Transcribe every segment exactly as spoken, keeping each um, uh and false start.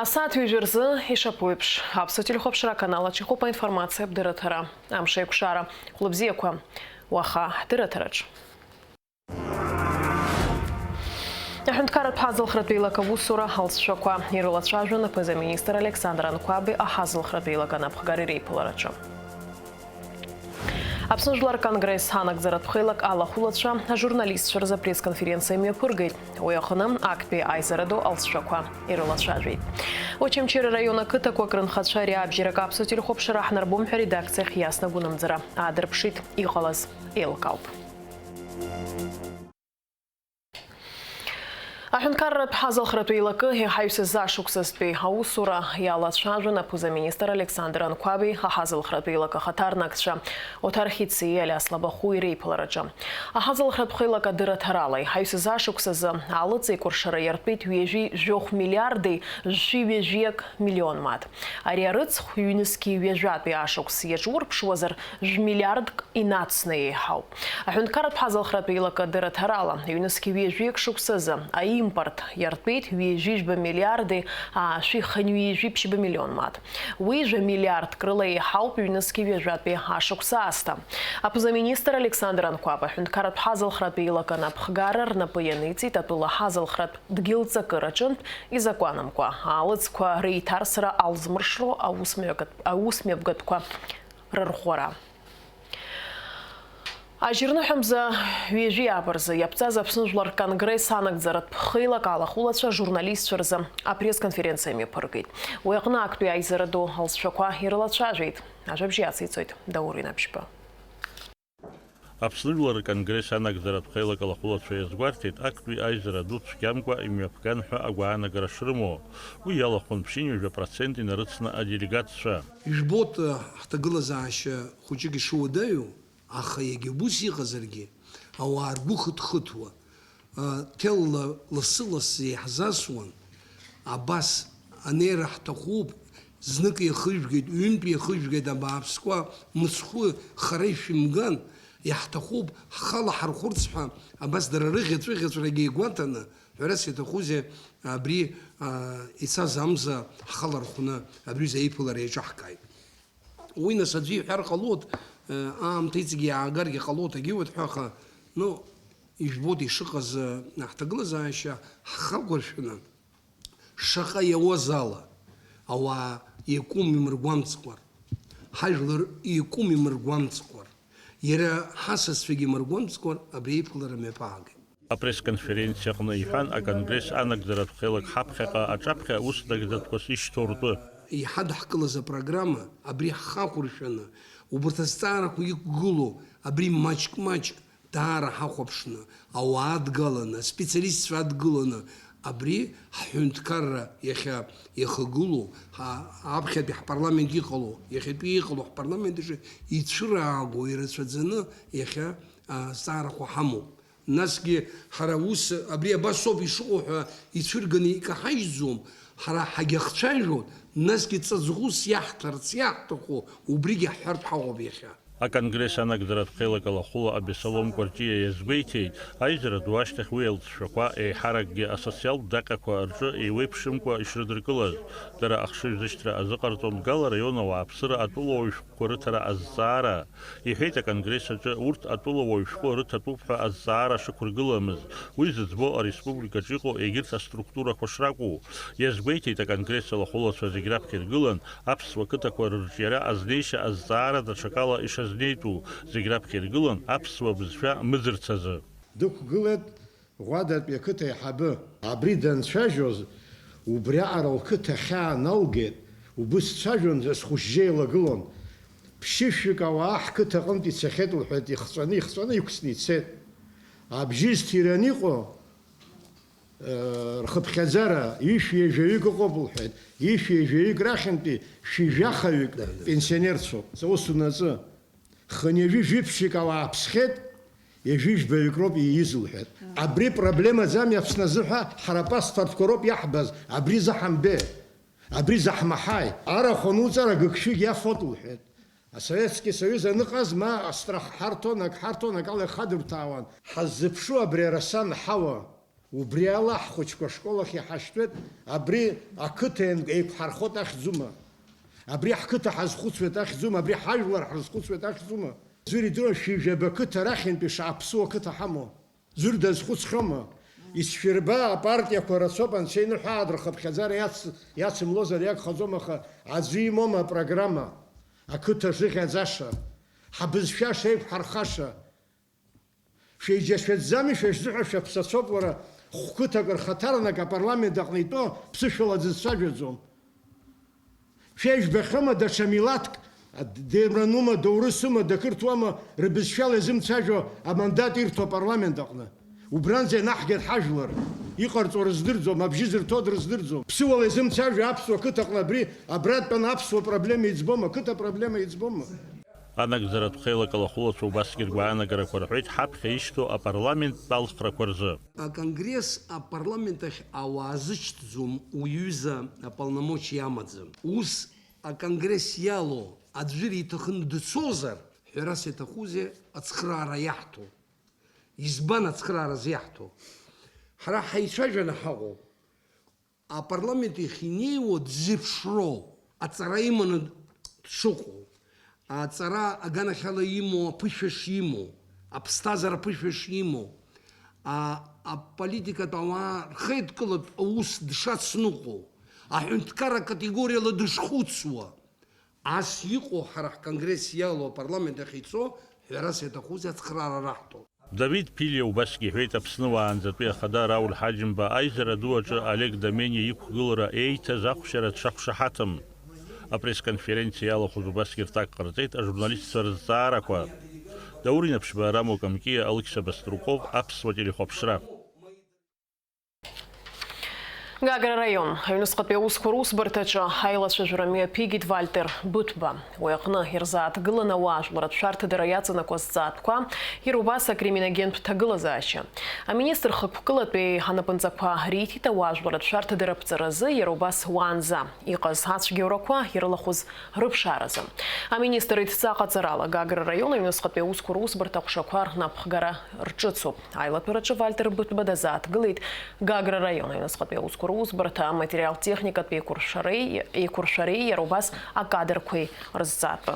Асааҭ ҩажәа рзы ишаԥу еиԥш, Аԥсуа телехәаԥшра аканал аҿы иҟоуп аинформациатә дырраҭара. Амш аиқәшара. Хәлыбзиақәа. Уаха ҳдырраҭараҿ. Аҳәынҭқарратә ҳазалхратә еилак аусура алҵшәақәа ирылацәажәон аԥыза-министр Александр Анқәаби аҳазалхратә еилак анапхгареи реиԥылараҿы. Аԥсны Жәлар Конгресс анагӡаратә хеилак алахәылацәа ажурналистцәа рзы апресс-конференциа мҩаԥыргеит. Уи аҟны актәи аизара ду алҵшәақәа ирылацәажәеит. Очамчыра раион ақыҭақәак рынхацәа ари абжьарак аԥсуа телехәаԥшра ҳнарбом ҳәа редакциахь иасны агәынамӡара аадырԥшит. Иҟалаз еилкаауп. Аҳәынҭқарратә ҳазалхратә еилакы иҳаҩсыз ашықәсазтәи аусура иалацәажәон аԥыза-министр Александр Анқәаби, аҳазалхратә еилак ахаҭарнакцәа Оҭар Хьыци Алиас Лабахәуи реиԥылараҿы. Аҳазалхратә хеилак адырраҭарала иҳаҩсыз ашықәсазы алыҵеикәыршара иартәеит ҩажәи жәохә миллиарди жәшәи ҩажәиак миллион мааҭ. Ари арыцхә ҩнызқьи ҩажәатәи ашықәс иаҿурԥшуазар, жәмиллиардк инацны еиҳауп. Аҳәынҭқарратә ҳазалхратә еилакы адырраҭарала, ҩнызқьи ҩажәиак шықәсазы аимпорт иартәеит ҩажәи жәба миллиарди аашәи хынҩажәи ԥшьба миллион мааҭ. Уи жәа миллиардк рыла еиҳауп ҩнызқьи ҩажәатәи ашықәс аасҭа. Аԥыза-министр Александр Анқәаб аҳәынҭқарратә ҳазалхратә еилакы анапхгара рнапы ианиҵеит атәыла ҳазалхратә дгьылҵакыраҿынтә изакәанымкәа алыҵқәа реиҭарсра алзмыршро аусмҩагатә-, аусмҩаԥгатәқәа рырӷәӷәара. Ажьырныҳәа мза ҩажәи ааба рзы иаԥҵаз Аԥсны Жәлар Конгресс анагӡаратә хеилак алахәылацәа ажурналистцәа рзы апресс-конференциа мҩаԥыргеит. Уи аҟны актәи аизара ду алҵшәақәа ирылацәажәеит. Ажәабжь иациҵоит Даур Инаԥшьба. Аԥсны Жәлар Конгресс анагӡаратә хеилак алахәылацәа иазгәарҭеит, актәи аизара ду цәгьамкәа имҩаԥган ҳәа агәаанагара шрымоу. Уи иалахәын ԥшьынҩажәа процент инарыцны аделегатцәа. Ижәбоит, ҳҭагылазаашьа хәыҷык ишуадаҩу, аха иагьа убыс иҟазаргьы, ауаа ргәы хыҭхыҭуа, ҭелла лассы-лассы иаҳзасуан, абас анеира ҳҭахуп, знык иахыжәгеит, ҩынтә иахыжәгеит абааԥсқәа, мыцхәы хара ишәымган, иаҳҭахуп, ҳхала ҳархәырц ҳәа, абас дара рыӷьаҵәыӷьаҵәрагьы игәаҭаны, ҳәарас иаҭахузеи, абри, а, ицаз амза ҳхала рхәны абри аҩыза аиԥылара иаҿаҳкааит. Уи нас аӡәы иҳәар ҟалоит, э, аамҭа иҵегьы иаагаргьы ҟалоит, агьиуеит ҳәа, аха, ну, ижәбоит ишыҟаз, э, ҳҭагылазаашьа ҳхагәаршәаны, шаҟа иауаз ала, ауаа иакәым имыргәамҵкәар, ҳажәлар иакәым имыргәамҵкәар, иара ҳасасцәагьы имыргәамҵкәар, абри аиԥылара мҩаԥаагеит. Апресс-конференциа аҟны иҳәан, аконгресс анагӡаратә хеилак ҳаԥхьаҟа аҿаԥхьа аус нагӡатәқәас ишьҭоу ртәы. Иҳадҳкылаз апрограмма абри ҳхахәыршәаны, убарҭ азҵаарақәа иқәгылоу абри маҷк-маҷк даара ҳахәаԥшны, ауаа адгаланы, аспециалистцәа адгыланы, абри ҳҳәынҭқарра иахьа иахагылоу, ҳа-, аԥхьатәи ҳпарламент иҟало, иахьатәи иҟало ҳпарламент аҿы ицәыраагоу ирацәаӡаны иахьа, а, азҵаарақәа ҳамоуп. Насгьы ҳара ус, абри абас ауп ишыҟоу ҳәа ицәырганы икаҳажьӡом, ҳара ҳагьахцәажәон, насгьы ҵаҵӷәыс иаҳҭарц иаҳҭаху убригьы ҳҳәартә ҳаҟоуп иахьа. Аконгресс анагӡаратә хеилак алахәыла Абесалом Кәарҷиа иазгәеиҭеит, аизара ду ашьҭахь уи алҵшәақәа еиҳаракгьы асоциалтә даҟьақәа рҿы еиуеиԥшымкәа ишрыдыркылаз, дара ахшыҩзышьҭра азыҟарҵон Гал араион ауааԥсыра атәылауаҩ шәҟәқәа рыҭара азҵаара, Иҳәеит, аконгресс аҿы урҭ атәылауаҩ шәҟәы рыҭатәуп ҳәа азҵаара шықәыргыламыз, уи зыӡбо ареспубликаҿы иҟоу егьырҭ аструктурақәа шракәу. Иазгәеиҭеит, аконгресс алахәылацәа зегь раԥхьа иргылан аԥсуа қыҭақәа рырҿиара азнеишьа азҵаара даҽакала ишазнеитәу, зегь раԥхьа иргылан аԥсуа бызшәа мыӡырц азы. Дықәгылеит Ӷәадатәи ақыҭа аиҳабы. Абри данцәажәоз, убриаҟара лқыҭа ахьааналгеит, убыс дцәажәон, зхәыҷжьы еилагылон. Ԥшьышәҩык ауаа ҳқыҭа аҟынтә ицахьеит, лҳәеит, ихҵәаны, ихҵәаны иқәҵны ицеит. Абжьы зҭира аниҟәо, э, рхыԥхьаӡара ҩышәи ҩажәаҩык ыҟоуп, лҳәеит, ҩышәи ҩажәаҩык рахьынтәи шәи жәахаҩык пенсионерцәоуп, са ус унаҵы. Хынҩажәи жәиԥшьҩык ауаа ԥсхьеит, ҩажәи жәбаҩык роуп ииз, лҳәеит. Абри проблемаӡами Аԥсны азыҳәа, ҳара апаспортқәа роуп иаҳбаз, абри заҳамбеи, абри заҳмаҳаи. Арахә ануҵар, агыгшәыг иафоит, лҳәеит. Асоветски Союз аныҟаз, ма астрах ҳарҭон, ак ҳарҭон, акала ихадырҭәаауан. Ҳаззыԥшу абри араса анҳауа. Убри ала ҳхәыҷқәа ашкол ахь иҳашьҭуеит, абри ақыҭа еиқәҳархоит ахьӡума? Абри ҳқыҭа ҳазхәыцуеит ахьӡума? Абри ҳажәлар ҳрызхәыцуеит ахьӡума? Ӡәыр идыруан шәи жәаба қыҭа рахьынтәи шааԥсыуа қыҭа ҳамоу. Ӡәыр дазхәыцхьоума? Исшәырба, апартиақәа рацәоуп, анцәа иныҳәа аадырхыԥхьаӡара иац-, иацымлозар иагхаӡом, аха аӡәы имоума апрограмма? Ақыҭа зыхьӡаша, ҳабызшәа шеиқәҳархаша. Шәеиџьашьаӡами, шәа шәзыҳәа шәаԥсацәоуп, уара, хәқыҭак рхаҭарнак апарламент аҟны итәоу ԥсышәала дызцәажәаӡом. Шәа ижәбахьоума даҽа милаҭк, дерманума, доурысума, дақырҭуама, рыбызшәала изымцәажәо амандат ирҭо апарламент аҟны? Убранӡа ианаҳгеит ҳажәлар, иҟарҵо рыздырӡом, абжьы зырҭо дрыздырӡом. Ԥсыуала изымцәажәо аԥсуа қыҭаҟны абри абратәан аԥсуа проблема иӡбома, қыҭа проблема иӡбома? Анагӡаратә хеилак алахәылацәа убасгьы ргәаанагарақәа рҳәеит ҳаԥхьа ишьҭоу апарламенттә алхрақәа рзы. Аконгресс апарламент ахь ауаа зышьҭӡом, уи ҩыза аполномочиа амаӡам. Ус аконгресс иалоу аӡәыр иҭахын дцозар, ҳәарас иаҭахузеи ацхыраара иаҳҭо? Избан ацхыраараз иаҳҭо? Ҳара ҳаицәажәаны ҳаҟоуп. Апарламент иахь инеиуа дзеиԥшроу, аҵара иманы дшыҟоу, аҵара аганахьала имоу, аԥышәа шимоу, аԥсҭазаара аԥышәа шимоу, а-, аполитикатә ауаа рхеидкылатә аус дшацныҟәо, аҳәынҭқарра акатегориала дышхәыцуа, ас иҟоу ҳара ҳконгресс иалоу апарламент ахь ицо ҳәарас иаҭахузеи ацхыраара раҳҭо. Давид Ԥилиа убасгьы иҳәеит, Аԥсны уаанӡатәи ахада Рауль Ҳаџьымба аизара ду аҿы Олег Домениа иқәгылара еиҭаз ахәшьара дшақәшаҳаҭым. Апресс-конференциа иалахәыз убасгьы рҭак ҟарҵеит ажурналистцәа рызҵаарақәа. Даур Инаԥшьба, Рамо Камкиа, Алықьса Баструков, Аԥсуа телехәаԥшра. Гагра раион аҩнуҵҟатәи аусқәа русбарҭаҿы аилацәажәара мҩаԥигеит Вальтер Быҭәба. Уи аҟны ирзааҭгыланы ауаажәларратә шәарҭадара иаҵанакуа азҵаатәқәа, иара убас акриминогентә ҭагылазаашьа. Аминистр хықәкылатәи анапынҵақәа риҭеит ауаажәларратә шәарҭадара аԥҵаразы, иара убас уаанӡа иҟаз ацәгьоурақәа ирылахәыз рыԥшааразы. Аминистр идҵа ҟаҵарала Гагра раион аҩнуҵҟатәи аусқәа русбарҭа аҟәшақәа рнапхгара рҿыцуп. Аилатәараҿы Вальтер Быҭәба дазааҭгылеит Гагра раион аҩныҵҟатәи аусқәа русбарҭа аматериал-техникатә еиқәыршәареи, еиқәыршәареи, иара убас акадрқәеи рызҵаатәы.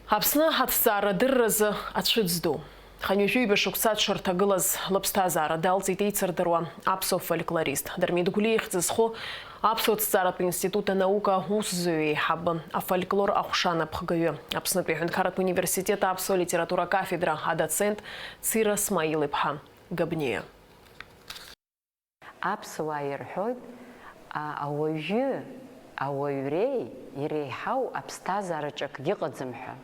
Аԥсны аҭҵаарадырразы ацәыӡ ду. Хынҩажәи ҩба шықәса дшырҭагылаз лыԥсҭазаара далҵит еицырдыруа аԥсуа фольклорист. Дырмит Гәлиа ихьӡ зху аԥсуа ҭҵааратә институт анаука усзуҩы еиҳабы, афольклор аҟәша анапхгаҩы, Аԥснытәи аҳәынҭқарратә университет аԥсуа литература акафедра адоцент Цира Смаил-иԥҳа Габниа. Аԥсуаа ирҳәоит, а-, ауаҩы, ауаҩреи иреиҳау аԥсҭазаараҿы акгьы ыҟаӡам ҳәа.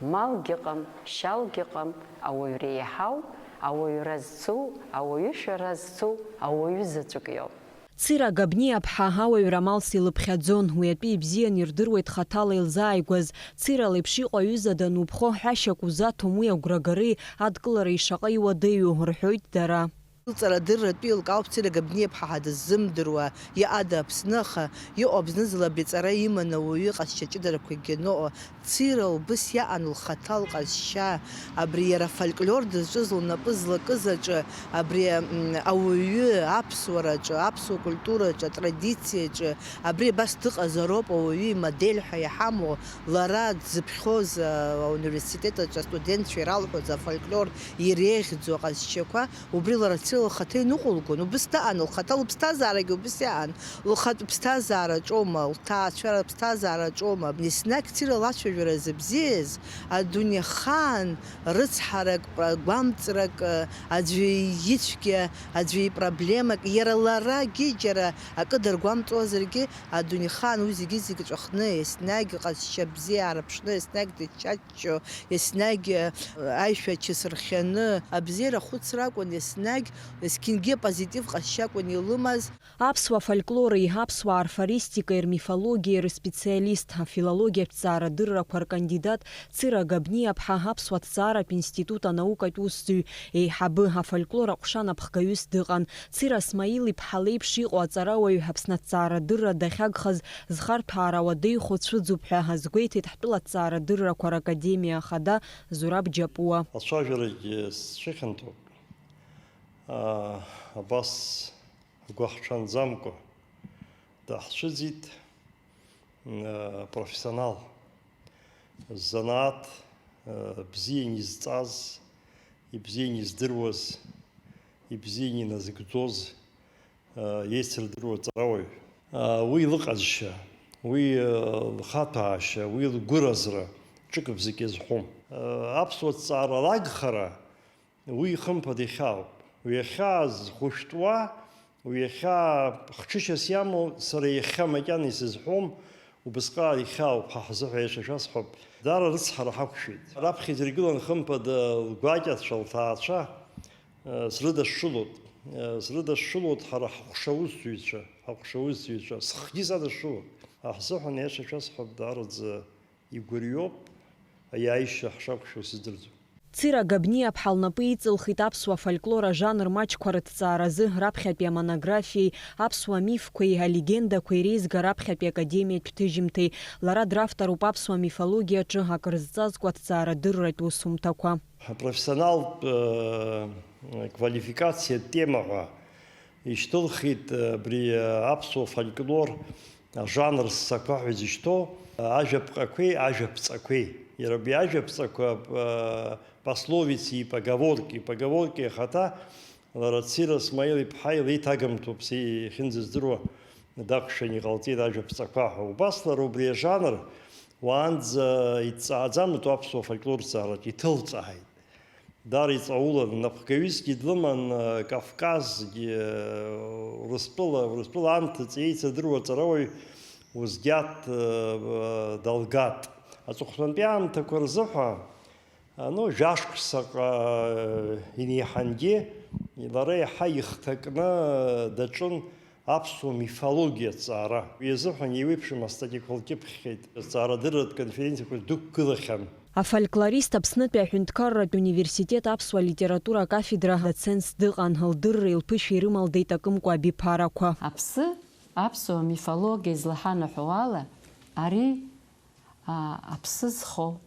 Малгьы ыҟам, шьалгьы ыҟам, ауаҩ реиҳау, ауаҩра зцу, ауаҩышәара зцу ауаҩы заҵәык иоуп. Цира Габниаԥҳа ауаҩра амалс илыԥхьаӡон, уи атәы ибзиан ирдыруеит хаҭала илзааигәаз. Цира леиԥш иҟоу аҩыза дануԥхо, ҳәашьак узаҭом уи агәрагареи адкылареи шаҟа иуадаҩу, рҳәоит дара. Лҵарадырратәы илкаауп Цира Габниаԥҳа ҳәа дыззымдыруа, иҟада Аԥсны, аха иҟоу Аԥсны злабиҵара иманы ауаҩы иҟазшьа ҷыдарақәагьы аныҟоу, Цира убыс иаан лхаҭа лҟазшьа, абри иара афольклор дызҿыз лнапы злакыз аҿы, абри, м, ауаҩы аԥсуараҿы, аԥсуа культураҿы, атрадициаҿы, абри абас дыҟазароуп ауаҩы имодель ҳәа иҳамоу, лара дзыԥхьоз, а, ауниверситет аҿы астудентцәа иралҳәоз афольклор иреиӷьӡоу аҟазшьақәа, убри лара Цира лхаҭа иныҟәылгон, убыс даан, лхаҭа лыԥсҭазаарагьы убыс иаан, лхатә ԥсҭазаараҿоума, лҭаацәара ԥсҭазаараҿоума, еснагь Цира лацәажәара зыбзиаз, адунеихаан рыцҳарак, гәамҵрак, аӡәы ицәгьа, аӡәы ипроблемак, иара ларагьы џьара акы дыргәамҵуазаргьы, адунеихаан уи зегьы-зегьы ҵәахны, еснагь ҟазшьа бзиа аарԥшны, еснагь дычча-, ҷҷо, еснагь, э, аишәа ачыс рхианы, абзиара ахәыцра акәын еснагь, есқьынгьы апозитив ҟазшьа акәын илымаз. Аԥсуа фольклори, аԥсуа арфористикеи рмифологиеи рспециалист, афилологиатә ҭҵаарадыррақәа ркандидат Цира Габниаԥҳа аԥсуа ҭҵааратә институт анаукатә усзуҩ, еиҳабы, афольклор аҟәша напхгаҩыс дыҟан. Цира Смаил-иԥҳа леиԥш иҟоу аҵарауаҩ Аԥсны аҭҵаарадырра дахьагхаз зхарҭәаара уадаҩхо цәыӡуп ҳәа азгәеиҭеит ҳтәыла аҭҵаарадыррақәа ракадемиа ахада Зураб Џьапуа. Ацәажәарагьы сцәыхьанҭоуп. Абас ҳгәаҳҽанӡамкәа даҳцәыӡит, профессионал, занааҭ бзиан изҵаз, ибзиан издыруаз, ибзиан иназыгӡоз, еицырдыруа ҵарауаҩ. Уи лыҟазшьа, уи лхаҭәаашьа, уи лгәыразра ҿык-бзык иазҳәом. Аԥсуа ҭҵаара лагхара, уи хымԥада ихьаауп. Уи ахьаа зхәышәтәуа, уи ахьаа хҽышьас иамоу, сара иахьа макьана исызҳәом, убысҟак ихьаауп, ҳа ҳзыҳәа иашьа шәасҳәап. Даара рыцҳара ҳақәшәеит. Раԥхьа идыргылан хымԥада лгәакьацәа, лҭаацәа, срыдашшылоит. Срыдашшылоит ҳара ҳҟәша усзуҩцәа, ҳҟәша усзуҩцәа. Схгьы садашшылоит. Ҳзыҳәан иашьа шәасҳәап, даараӡа игәырҩоуп, аиааишьа ҳшақәшәо сыздырӡом. Цира Габниаԥҳа лнапы иҵылхит аԥсуа фольклор ажанр маҷқәа рыҭҵааразы, раԥхьатәи амонографиеи, аԥсуа мифқәеи алегендақәеи реизга раԥхьатәи академиатә ҭыжьымҭеи. Лара дравторуп аԥсуа мифологиаҿы акыр зҵазкуа аҭҵаарадырратә усумҭақәа. Апрофессионалтә, э, квалификациатә тема ҳәа ишьҭылхит, э, абри, э, аԥсуа фольклор ажанр ссақәа ҳәа изышьҭоу, э, ажәаԥҟақәеи ажәаԥҵақәеи. Иара убри ажәаԥҵақәа, э, пословицеи поговорки, поговорки ахаҭа, лара Цира Смаил иԥҳа илеиҭагамҭоуп, са иахьынӡаздыруа, дақәшәан иҟалҵеит ажәаԥҵақәа ҳәа. Убас лара убри ажанр уаанӡа иҵааӡамызт аԥсуа фольклорҭҵаараҿ, иҭылҵааит. Даара иҵаулан, напхгаҩысгьы длыман, Кавказгьы, Урыстәыла, Урыстәыла анҭыҵ еицырдыруа ҵарауаҩ Озгьаҭ Далгат. Аҵыхәтәантәи аамҭақәа рзыҳәа, ну, жәашықәсаҟа инеиҳангьы лара иаҳа ихҭакны даҿын аԥсуа мифологиа аҭҵаара. Уи азыҳәан еиуеиԥшым астатиақәа лкьыԥхьхьеит, зҵаарадырратә конференциақәа дықәгылахьан. Афольклорист Аԥснытәи аҳәынҭқарратә университет аԥсуа литература акафедра доцентс дыҟан, лдырреи лԥышәеи рымалдеит акымкәа абиԥарақәа. Аԥсы, аԥсуа мифологиа излаҳанаҳәо ала, ари, а, аԥсы зхоу,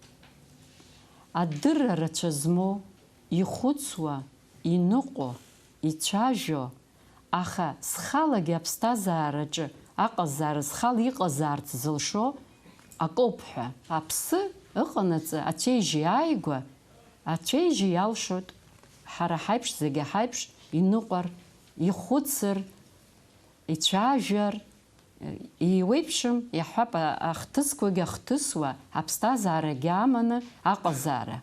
адырра рацәа змоу, ихәыцуа, иныҟәо, ицәажәо, аха схалагьы аԥсҭазаараҿы аҟазаара схала иҟазаарц зылшо акоуп ҳәа. Аԥсы ыҟанаҵы ацәеижь иааигәа, ацәеижь иалшоит ҳара ҳаиԥш, зегьы ҳаиԥш иныҟәар, ихәыцыр, ицәажәар, еиуеиԥшым, иаҳҳәап, а-, ахҭысқәагьы ахҭысуа, аԥсҭазаарагьы аманы аҟазаара.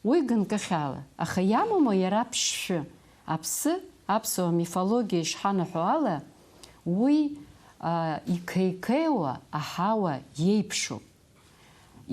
Уи ганкахьала, аха иамоума иара аԥшшәы? Аԥсы, аԥсуа мифологиа ишҳанаҳәо ала, уи, а, иқеиқеиуа аҳауа иеиԥшуп.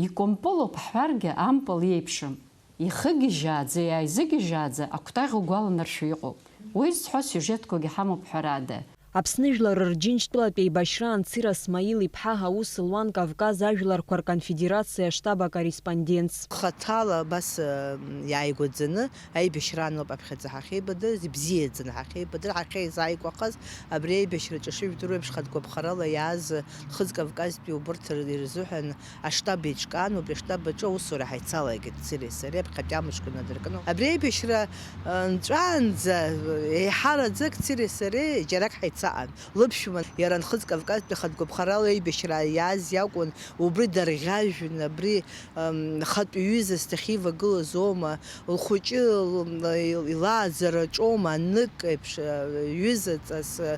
Икәымпылуп ҳҳәаргьы, ампыл иеиԥшым. Ихыгьежьааӡа, иааизыгьежьааӡа акәтаӷь угәаланаршәо иҟоуп. Уи зҳәо сиужетқәагьы ҳамоуп, ҳәарада. Аԥсны Жәлар Рџьынџьтәылатә еибашьраан Цира Смаил-иԥҳа аус луан Кавказ ажәларқәа рконфедерациа аштаб акорреспондентс. Хаҭала абас, э, иааигәаӡаны аибашьраан ауп аԥхьаӡа ҳахьеибадырыз, ибзиаӡаны ҳахьеибадыр, ҳахьеизааигәахаз, абри аибашьраҿы шыжәдыруа еиԥш, хатә гәаԥхарала иааз Нхыҵ Кавказтәи убырҭ рзыҳәан аштаб еиҿкаан, убри аштаб аҿы аусура ҳаицалагеит, Циреи сареи, аԥхьатәи амшқәа инадыркны. Абри аибашьра, э, нҵәаанӡа, э, еиҳараӡак Циреи сареи џьарак ҳаицаҟан. Лыԥшәма иара Нхыҵ Кавказтәи хатә гәаԥхарала аибашьра иааз иакәын, убри дарӷьажәын, абри, э, хатә ҩызас дахьивагылаз аума, лхәыҷы, ил-, илааӡараҿоума, анык еиԥш, э, ҩызаҵас, э,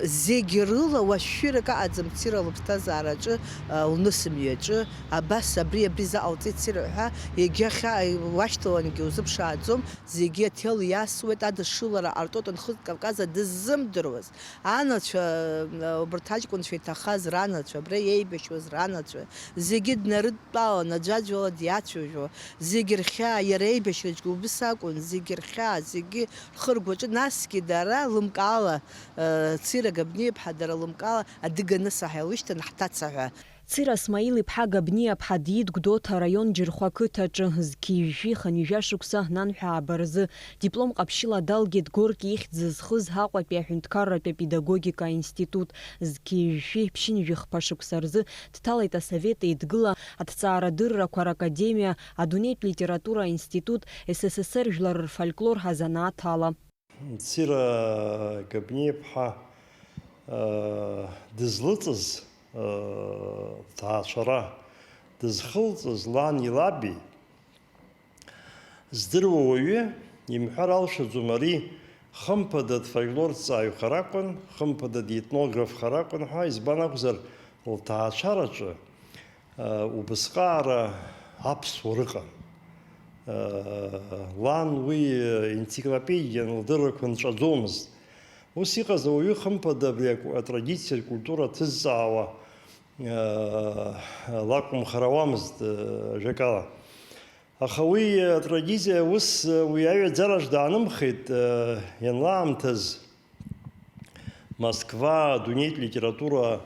зегь рыла уашәшәырак аҟаӡам Цира лыԥсҭазаараҿы, э, лнысымҩаҿы, абас абри, абри заҟалҵеит Цира ҳәа, егьа хьаа уашьҭалангьы узыԥшааӡом, зегьы аҭел иасуеит, адышшылара ҟарҵоит Нхыҵ Кавказа дыззымдыруаз. Анацәа, э, убарҭ аҷкәынцәа иҭахаз ранацәа, абра иеибашьуаз ранацәа, зегьы днарыдтәалан, аӡәаӡәала диацәажәо, зегь рхьаа, иара аибашьраҿгьы убыс акәын, зегь рхьаа, зегьы рхы ргәаҿы, насгьы дара лымкаала, э, Цира Габниаԥҳа дара лымкаала адыга нысаҳа илышьҭан ҳҭаца ҳәа. Цира Смаил-иԥҳа Габниаԥҳа диит Гәдоуҭа араион Џьырхәа ақыҭаҿы, зқьи жәшәи хынҩажәа шықәса нанҳәа ааба рзы. Диплом ҟаԥшьыла далгеит Горки ихьӡ зызхыз Аҟәатәи аҳәынҭқарратә апедагогика аинститут, зқьи жәшәи ԥшьынҩажәи хԥа шықәса рзы дҭалеит Асовет Еидгыла аҭҵаарадыррақәа ракадемиа, адунеитә литература аинститут, С С С Р жәлар рфольклор азанааҭ ала. Цира Габниаԥҳа, э, дызлыҵыз, э, лҭаацәара дызхылҵыз лани лаби здыруа уаҩы имҳәар алшаӡом, ари хымԥада дфольклорҭҵааҩхар акәын, хымԥада детнографхар акәын ҳәа. Избан акәзар, лҭаацәараҿы, э, убысҟаара аԥсуа рыҟан. Э, лан уи, э, енциклопедиан лдыррақәа нҵәаӡомызт. Ус иҟаз ауаҩы хымԥада абри аку-, атрадициа, акультура ҭызҵаауа, э, лакәымхар ауамызт, э, ажәакала. Аха уи атрадициа ус, э, уи аҩаӡараҿ даанымхеит, э, ианлаамҭаз Москва адунеитә литература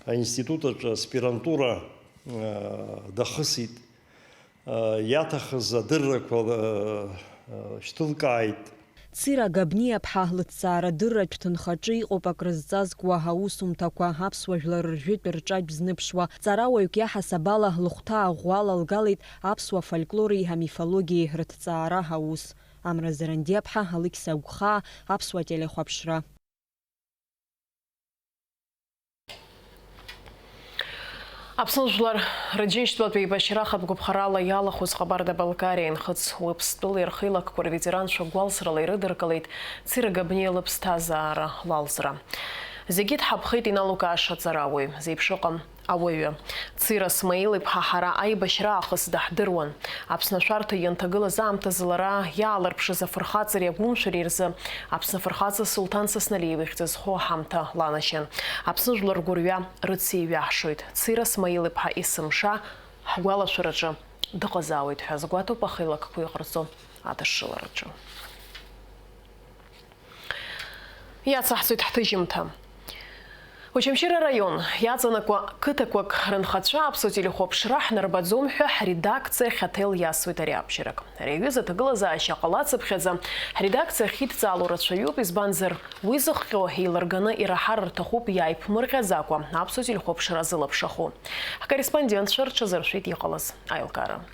аинститут аҿы аспирантура, э, дахысит. Иаҭахыз адыррақәа, э, э, шьҭылкааит. Цира Габниаԥҳа лыҭҵаарадырратә ҭынхаҿы иҟоуп акрызҵазкуа аусумҭақәа, аԥсуа жәлар ржәытә рҿатә зныԥшуа. Ҵарауаҩк иаҳасабала лыхәҭаа ӷәӷәала лгалеит аԥсуа фольклори амифологиеи рыҭҵаара аус. Амра Зарандиаԥҳа, Алықьса Агәхаа, аԥсуа телехәаԥшра. Аԥсны жәлар Рџьынџьтәылатә еибашьра ахатә гәаԥхарала иалахәыз Ҟабарда-Балкариа инхыҵ Уаԥстәылеи рхеилакқәа рветеранцәа гәалсрала ирыдыркылеит Цира Габниа лыԥсҭазаара лалҵра. Зегьы дҳаԥхеит иналукааша аҵарауаҩ, зеиԥш ыҟам ауаҩы. Цира Смаил-иԥҳа ҳара аибашьра аахыс даҳдыруан. Аԥсны ашәарҭа ианҭагылаз аамҭазы лара иаалырԥшыз афырхаҵареи агәымшәареи рзы Аԥсны афырхаҵа Сулҭан Сасналиев ихьӡ зхоу аҳамҭа ланашьан. Аԥсны жәлар ргәырҩа рыцеиҩаҳшоит. Цира Смаил-иԥҳа есымша ҳгәалашәараҿы дыҟазаауеит ҳәа азгәаҭоуп ахеилакқәа иҟарҵо адышшылараҿы. Иацаҳҵоит ҳҭыжьымҭа. Очамчыра араион иаҵанакуа қыҭақәак рынхацәа аԥсуа телехәаԥшра ҳнарбаӡом ҳәа ҳредакциа ахьаҭел иасуеит ари абжьарак. Ари аҩыза аҭагылазаашьа ҟалацыԥхьаӡа ҳредакциа ахьидҵаало рацәаҩуп, избанзар, уи зыхҟьо еилырганы ираҳар рҭахуп иааиԥмырҟьаӡакәа аԥсуа телехәаԥшра зылаԥшахо. Ҳкорреспондентцәа рҽазыршәеит иҟалаз аилкаара.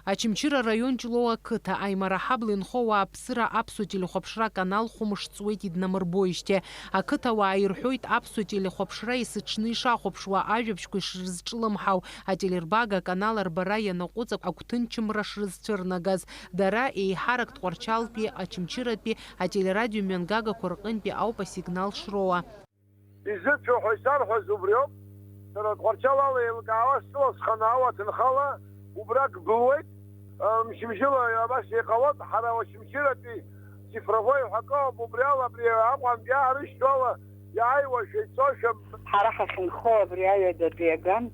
Очамчыра араион Ҷлоу ақыҭа, Аимара аҳабла инхо ауааԥсыра аԥсуа телехәаԥшра аканал хәымш ҵуеит иднамырбоижьҭеи. Ақыҭауаа ирҳәоит аԥсуа телехәаԥшра есыҽны ишахәаԥшуа, ажәабжьқәа ишрызҿлымҳау, ателербага аканал арбара ианаҟәыҵ агәҭынчымра шрызцәырнагаз. Дара еиҳарак Тҟәарчалтәи, Очамчыратәи ателерадио мҩангагақәа рҟынтәи ауп асигнал шроуа. Изыцәоу ҳәа исарҳәаз убриоуп. Сара Тҟәарчал ала еилкаауа сыласханы ауа ҭынхала убрак былуеит. Мчыбжьыла абас иҟалоит, ҳара Очамчыратәи цифровой ҳәа акы ыҟоуп, убри ала абри Аҟәантәи иаарышьҭуала иааиуашәа, ицошәа. Ҳара ҳахьынхо абри аҩадатәи аган,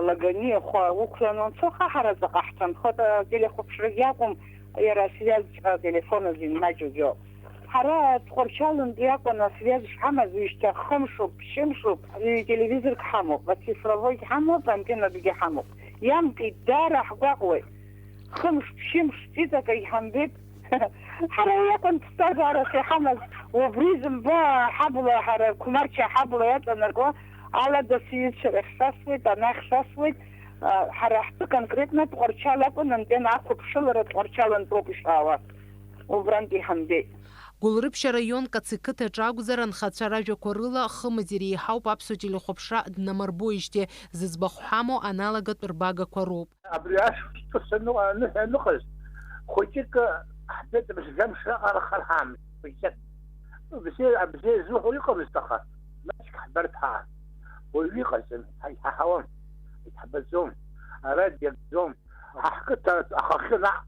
Лаганиа хәа уқәланы уанцо, ха ҳара ҵаҟа ҳҭанхоит, ателехәаԥшрагьы акәым, иара асвиазҵәҟьа ателефон азы имаҷу џьоуп. Ҳара Тҟәарчалынтәи акәын асвиаз шҳамаз, уажәшьҭа хымшуп, ԥшьымшуп, телевизорк ҳамоуп, ацифровойгь ҳамоуп, антеннатәгьы ҳамоуп. Иамкит, даара ҳгәаҟуеит. Хымш, ԥшьымш, ҵәыцак егьҳамбеит. Ҳара уи акәын ԥсҭазаарас иҳамаз, убри зымбо аҳабла, ҳара Қәмарча аҳабла иаҵанакуа, алада сҩызцәа рахь сасуеит, анахь сасуеит, а, ҳара ҳтәы конкретно Тҟәарчал акәын, антенна ақәыԥшылара Тҟәарчалынтәоуп ишаауа. Убрантә иҳамбеит. Гәылрыԥшь араион Каци қыҭаҿы акәзар, анхацәа ражәақәа рыла, хымз иреиҳауп аԥсуа телехәаԥшра днамырбоижьҭеи, зыӡбахә ҳамоу аналагатә рбагақәа роуп. Абри ашықәс ԥыс аныҟа-, аныҳәа аныҟаз, хәыҷык ҳбеит абжьамш раҟара харҳаамызт, хәыҷык. Абзиа, абзиа зуҳәо иҟамызт, аха маҷк ҳбарҭәаан. Уаҩы иҟаӡам, ҳа-, иҳаҳауам, иҳбаӡом, арадио акӡом. Ҳа ҳқыҭа ахахьы наҟ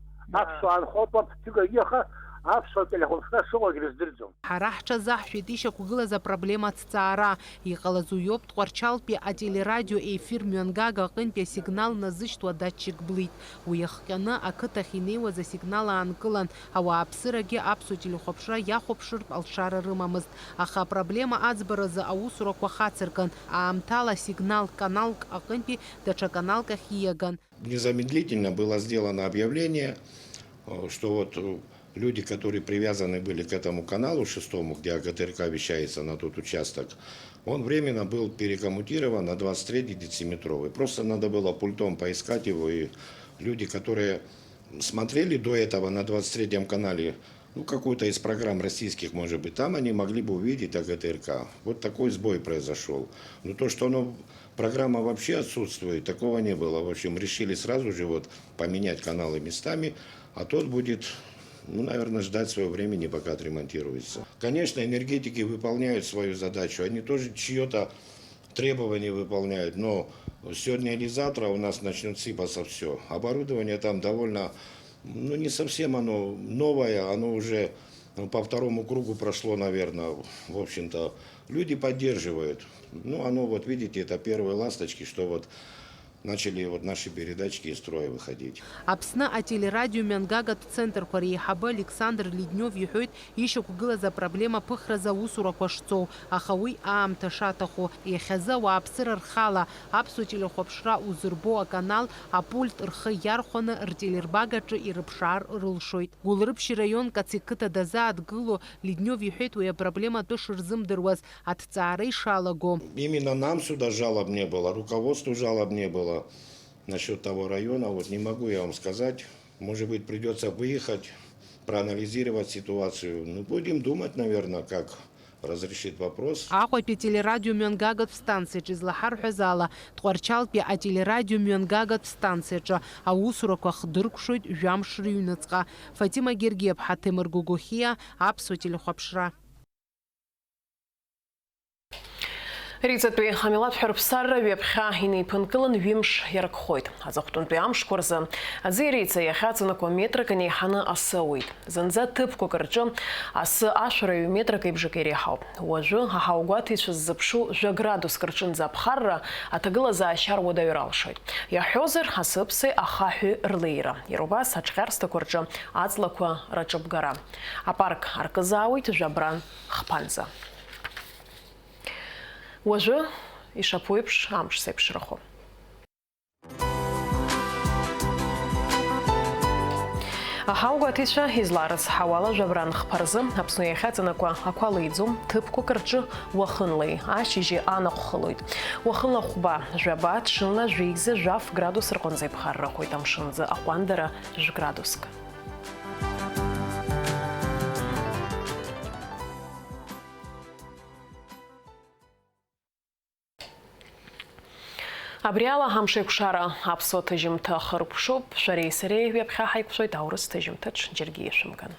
аԥсуаа нхоит, уа ԥҭыгагьы, аха аԥсуа телехәаԥшра шыҟоугь рыздырӡом. Ҳара ҳҽазаҳшәеит ишьақәгылаз апроблема аҭҵаара. Иҟалаз уиоуп, Тҟәарчалтәи ателерадио ефир мҩангага аҟынтәи асигнал назышьҭуа датчик блит. Уи иахҟьаны ақыҭахь инеиуаз асигнал аанкылан, ауааԥсырагьы аԥсуа телехәаԥшра иахәаԥшыртә алшара рымамызт. Аха апроблема аӡбаразы аусурақәа хацыркын, аамҭала асигнал каналк аҟынтәи даҽа каналк ахь ииаган. Незамедлительно было сделано объявление, э, что вот, э, люди, которые привязаны были к этому каналу шестому, где АГТРК вещается на тот участок, он временно был перекоммутирован на двадцать третий дециметровый. Просто надо было пультом поискать его, и люди, которые смотрели до этого на двадцать третьем канале, Ну, какую-то из программ российских, может быть, там они могли бы увидеть А Г Т Р К. Вот такой сбой произошел. Но то, что оно, программа вообще отсутствует, такого не было. В общем, решили сразу же вот поменять каналы местами, а тот будет, ну, наверное, ждать своего времени, пока отремонтируется. Конечно, энергетики выполняют свою задачу, они тоже чьё-то требования выполняют, но сегодня или завтра у нас начнёт сыпаться всё. Оборудование там довольно, ну, не совсем оно новое, оно уже, ну, по второму кругу прошло, наверное, в общем-то. Люди поддерживают. Ну, оно, вот видите, это первые ласточки, что вот начали вот наши передатчики из строя выходить. Аԥсны ателерадиомҩангагатә центрқәа реиҳабы Александр Леднев иҳәоит, ишьақәгылаз апроблема ԥыхразы аусурақәа шцоу, аха уи аамҭа шаҭаху. Иахьазы ауааԥсыра рхала аԥсуа телехәаԥшра узырбо аканал апульт рхы иархәаны ртелербагаҿы ирыԥшаар рылшоит. Гәылрыԥшь раион Каци қыҭа дазааҭгыло, Леднев иҳәеит уи апроблема атәы шырзымдыруаз, аҭҵаара ишалаго. Именно нам сюда жалоб не было, руководству жалоб не было насчёт того района. Вот не могу я вам сказать. Может быть, придётся выехать, проанализировать ситуацию. Ну, будем думать, наверное, как разрешить вопрос. Аҟәатәи ателерадиомҩангагатә станциаҿы излаҳарҳәаз ала, Тҟәарчалтәи ателерадиомҩангагатә станциаҿы аусурақәа хдыркәшоит жәамш рыҩныҵҟа. Фатима Гергиаԥҳа, Ҭемыр Гогохиа, Аԥсуа телехәаԥшра. Риҵатәи амилаҭ ҳәа рыԥсарра ҩаԥхьа инеиԥынкылан ҩымш иаркхоит. Аҵыхәтәантәи амшқәа рзы аӡиарица иахьаҵанакуа метрак инеиҳаны асы ауеит. Зынӡа ҭыԥқәак рҿы асы ашәара ҩ-метрак еиԥш акы иреиҳауп. Уажәы аҳауагәаҭеицәа ззыԥшу жәа-градуск рҿынӡа аԥхарра аҭагылазаашьа руадаҩыр алшоит. Иаҳҳәозар, асыԥсеи ахаҳәи рлеира. Иара убас аҿҟьарсҭақәа рҿы аҵлақәа раҿыбгара. Апарк аркызаауеит жәабран хԥанӡа. Уажәы ишаԥу еиԥш амш зеиԥшрахо. Аҳауагәаҭеицәа изларыцҳауала, жәабран хԥа рзы Аԥсны иахьаҵанакуа ақәа леиӡом, ҭыԥқәак рҿы уахынлеи ашьыжьи анаҟә хылоит. Уахынла хәба, жәаба, ҽынла жәеиза, жәаф градус рҟынӡа иԥхаррахоит, амшынӡы аҟәандара жәградуск. Абри ала ҳамшеикәшара аԥсуа ҭыжьымҭа хыркәшоуп. Шәареи сареи ҩаԥхьа ҳаиқәшәоит аурыс ҭыжьымҭаҿ, џьаргьы ишәымган.